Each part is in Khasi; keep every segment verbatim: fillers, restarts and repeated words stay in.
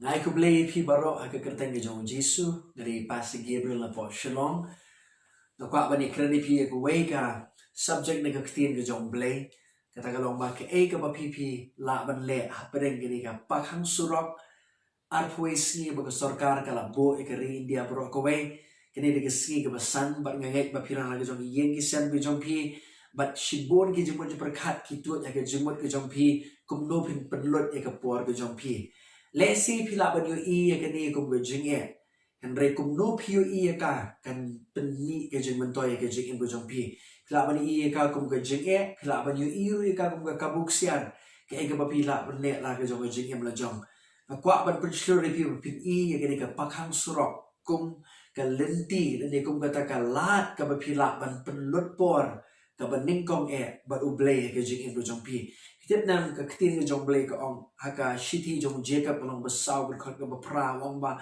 Nga ai khublei ïa phi baroh ha ka kyrteng ka jong u Jisu. Nga dei Pastor Gabriel na pdeng Shillong. Nga kwah ban ïakren ïa phi ïa kawei ka subject na ka ktien ka jong u Blei. Kata ka long ba kaei kaba phi phi lah ban leh hapdeng kane ka pakhang surok arphew wei sngi ba ka sorkar ka la buh ïa ka ri India baroh kawei. Kane dei ka sngi kaba san bad nga ngeit ba phi na la ka jong ïing ki sem ka jong phi bad shibun ki jingmut jingpyrkhat ki tuid ha ka jingmut ka jong phi kumno phin pynlut ïa ka por ka jong phi. Lehse phi lah ban ïohi ïa kane kum ka jingeh. Hynrei kumno phi ïohi ïa ka kan pynmih ka jingmyntoi ïa ka jingim ka jong phi. Phi lah ban ïohi ïa ka kum ka jingeh, phi lah ban ïohi ruh ïa ka kum ka kabu ksiar. Kaei kaba phi lah ban leh la ka jong ka jingim la jong. Nga kwah ban pynshlur ïa phi ba phin ïohi ïa kane ka pakhang surok kum ka lynti lane kum kata ka lad kaba phi lah ban pynlut por kaba nyngkong eh bad u Blei ha ka jingim ka jong phi. Phi tip ne em ka ktien ka jong u Blei ka ong ha ka shithi jong u Jakob ka lynnong ba saw ka dkhot kaba phra, ong ba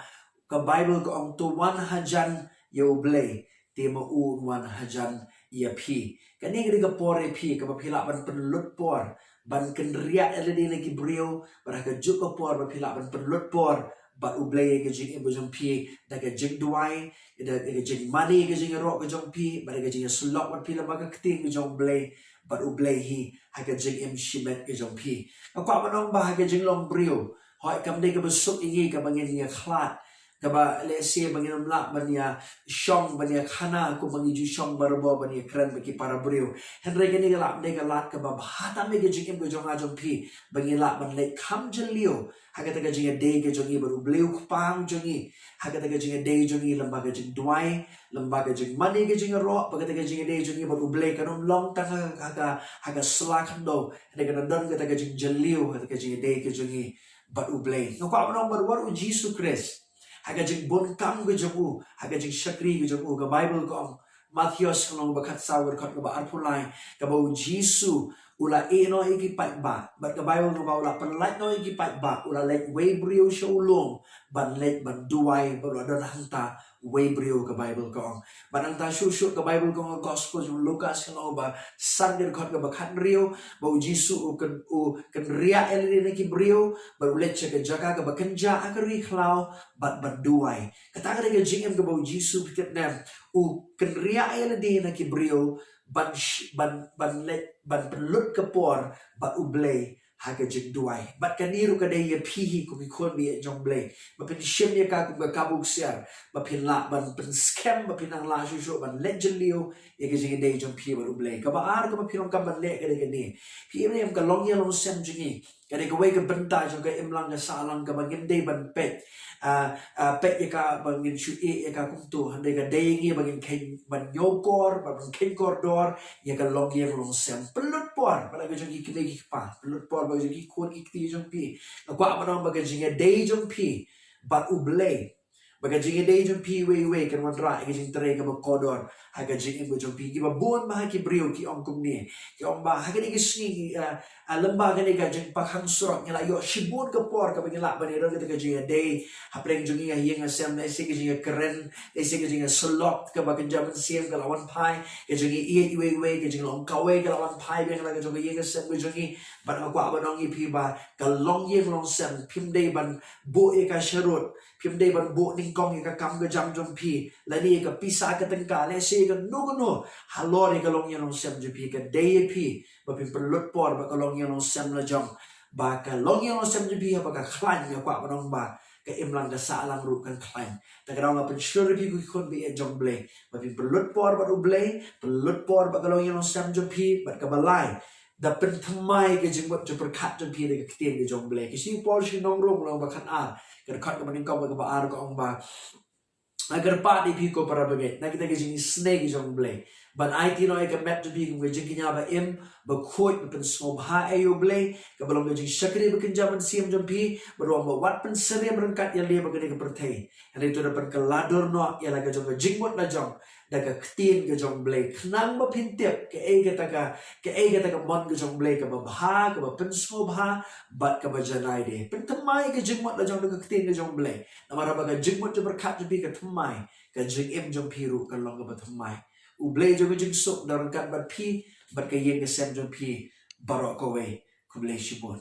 ka Baibl ka ong, to wan hajan ïa u Blei, te ma u un wan hajan ïa phi. Kane ka dei ka por ïa phi kaba phi lah ban pynlut por ban kynriah ïa lade na ki briew, bad ha kajuh ka por ba phi lah ban pynlut por bad u Blei ha ka jingim ka jong phi da ka jingduwai, da ka jingmane ka jingïaroh ka jong phi, bad da ka jingïasyllok bad phi lyngba ka ktien ka jong u Blei, bad u Blei hi ha ka jingim shimet ka jong phi. Nga kwah ban ong ba ha ka jinglong briew, hooid kam dei kaba suk ïa ngi kaba ngin ïakhlad, kaba lehse ba ngin ym lah ban ïashong ban ïakhana kumba ngi ju shong barabor ban ïakren bad ki para briew. Hynrei kane ka lah ban dei ka lad kaba bha tam ha ka jingim ka jong nga jong phi ba ngi lah ban leit kham jylliew ha kata ka jingïadei ka jong ngi bad u Blei u Kpa jong ngi, ha kata ka jingïadei jong ngi lyngba ka jingduwai, lyngba ka jingmane ka jingïaroh, bad kata ka jingïadei jong ngi bad u Blei kan ym long tang ha, ha ka, ha ka sla khyndew, hynrei kan don kata ka jingjylliew, kata ka jingïadei ka jong ngi bad u Blei. Nga kwah ban ong bad wat u Jisu Khrist ha ka jingbun kam ka jong u, ha ka jingshakri ka jong u, ka Baibl ka ong, Mathaios ka lynnong ba khatsaw ka dkhot kaba arphew lai, kaba u Jisu u la ïeh noh ïa ki paidbah, bad ka Baibl ka ong ba u la pynlait noh ïa ki paidbah, u la leit wei briew sha u lum ban leit ban duwai, bad u la don hangta wei briew, ka Baibl ka ong. Bad nangta shuh shuh ka Baibl ka ong, ka Gospel jong u Lukas ka lynnong ba san ka dkhot kaba khathynriew, ba u Jisu u kyn, u kynriah ïa lade na ki briew bad u leit sha ka jaka kaba kynjah ha ka ri khlaw bad ban duwai. Kata ka dei ka jingim kaba u Jisu, phi tip ne em, u kynriah ïa lade na ki briew ban sh-, ban, ban leit ban pynlut ka por bad u Blei ha ka jingduwai. Bad kane ruh ka dei ïa phi hi kum ki khun baieit jong u Blei, ba phin shim ïa ka kum ka kabu ksiar, ba phin lah ban pynskhem, ba phin nang lah shuh shuh ban leit jylliew ïa ka jingïadei jong phi bad u Blei. Kaba ar kaba phi donkam ban leh ka dei kane. Phi ïohi ne em, ka longïing longsem jong ngi ka dei kawei ka bynta jong ka imlang ka sahlang kaba ngim dei ban peit, ah, ah, peit ïa ka ba ngin shu ïeh ïa ka kumto, hynrei ka dei ïa ngi ba ngin kheiñ ban ñiewkor, ba ngin kheiñ kordor ïa ka longïing longsem. Pynlut por bad la ka jong ki kmie ki kpa, pynlut por bad la ka jong ki khun ki kti jong phi. Nga kwah ban ong ba ka jingïadei jong phi bad u Blei, ba ka jingïadei jong phi iwei iwei kan wanrah ïa ka jingtrei kaba kordor ha ka jingim ka jong phi. Kiba bun ba ha ki briew ki ong kumne, ki ong ba ha kane ka sngi, ah, ah, lyngba kane ka jingpakhang surok ngi la ïoh shibun ka por kaba ngi lah ban ïadon kata ka jingïadei hapdeng jong ngi ha ïing ha sem, lehse ka jingïakren, lehse ka jingïasyllok, kaba kynja mynsiem ka la wan phai, ka jingïaieit iwei iwei, ka jinglong kawei ka la wan phai biang la ka jong ka ïing ka sem ka jong ngi. Bad nga kwah ban ong ïa phi ba ka longïing longsem phim dei ban buh ïa ka sharud, phim dei ban buh nyngkong ïa ka kam ka jam jong phi, lane ïa ka pisa ka tyngka, lehse ïa kano kano halor ïa ka longïing longsem jong phi. Ka dei ïa phi ba phin pynlut por bad ka longïing longsem la jong, ba ka longïing longsem jong phi haba ka khlaiñ, nga kwah ban ong ba ka imlang ka sahlang ruh kan khlaiñ. Te ka daw nga pynshlur ïa phi ko ki khun baieit jong u Blei, ba phin pynlut por bad u Blei, pynlut por bad ka longïing longsem jong phi. Bad kaba lai, da pynthymmai ka jingmut jingpyrkhat jong phi da ka ktien ka jong u Blei. Ka shithi u Paul sha ki nong Rom, lynnong ba khatar, ka dkhot kaba nyngkong bad kaba ar ka ong ba, nga kyrpad ïa phi ko para bangeit na kita ki jingisynei ki jong u Blei, ban aiti noh ïa ka met jong phi kum ka jingkñia ba im, ba khuid, ba pynsngewbha ïa u Blei, kaba long ka jingshakri ba kynja mynsiem jong phi, bad ruh ba wat pynsyriem ryngkat ïa lade bad kane ka pyrthei. Hynrei to da pynkylla dur noh ïa la ka jong ka jingmut la jong da ka ktien ka jong u Blei, khnang ba phin tip kaei kata ka, kaei kata ka mon ka jong u Blei, kaba bha, kaba pynsngewbha bad kaba janai de. Pynthymmai ka jingmut la jong da ka ktien ka jong u Blei. Namar haba ka jingmut jingpyrkhat jong phi ka thymmai, ka jingim jong phi ruh kan long kaba thymmai. U Blei jong ka jingsuk un don ryngkat bad phi bad ka ïing ka sem jong phi baroh kawei. Khublei shibun.